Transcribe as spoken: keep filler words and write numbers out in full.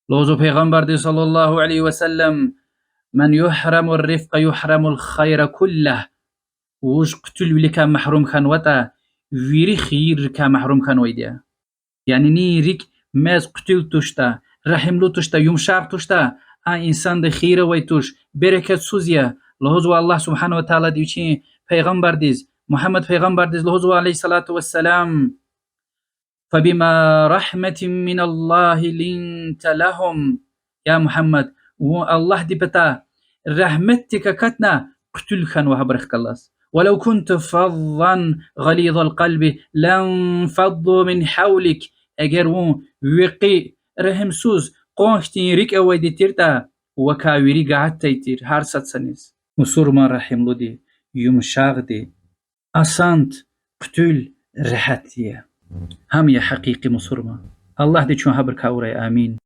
Лугьузва Пайгъамбарди صلى الله عليه وسلم: من يحرم الرفق يحرم الخير كله. Вуж хъуьтуьлвиликай магьрум хьанватӀа, вири хийиррикай магьрум хьанвайди я. Яни нин рикӀ мез хъуьтуьл туштӀа, регьимлу туштӀа, юмшагъ туштӀа, а инсанди хийир авай туш, берекетсуз я. Лугьузва Аллагь سبحانه وتعالىди вичин пайгъамбардиз, Мугьаммад пайгъамбардиз лугьузва عليه الصلاة والسلام: فبما رحمة من الله لنت لهم. Я Мугьаммад, вун Аллагьдин патай рагьметдик акатна, хъуьтуьл хьанва гьабурухъ галаз. ولو كنت فظا غليظ القلب لانفضوا من حولك. Эгер вун векъи, регьимсуз, къван хьтин рикӀ авайди тиртӀа, вакай вири гатдай тир, гьар сад саниз. Мусурман регьимлуди, юмшагъди, асант, хъуьтуьл, регьятди я. Гьам я гьакъикъи мусурман. Аллагьди чун гьабурукай авурай, амин.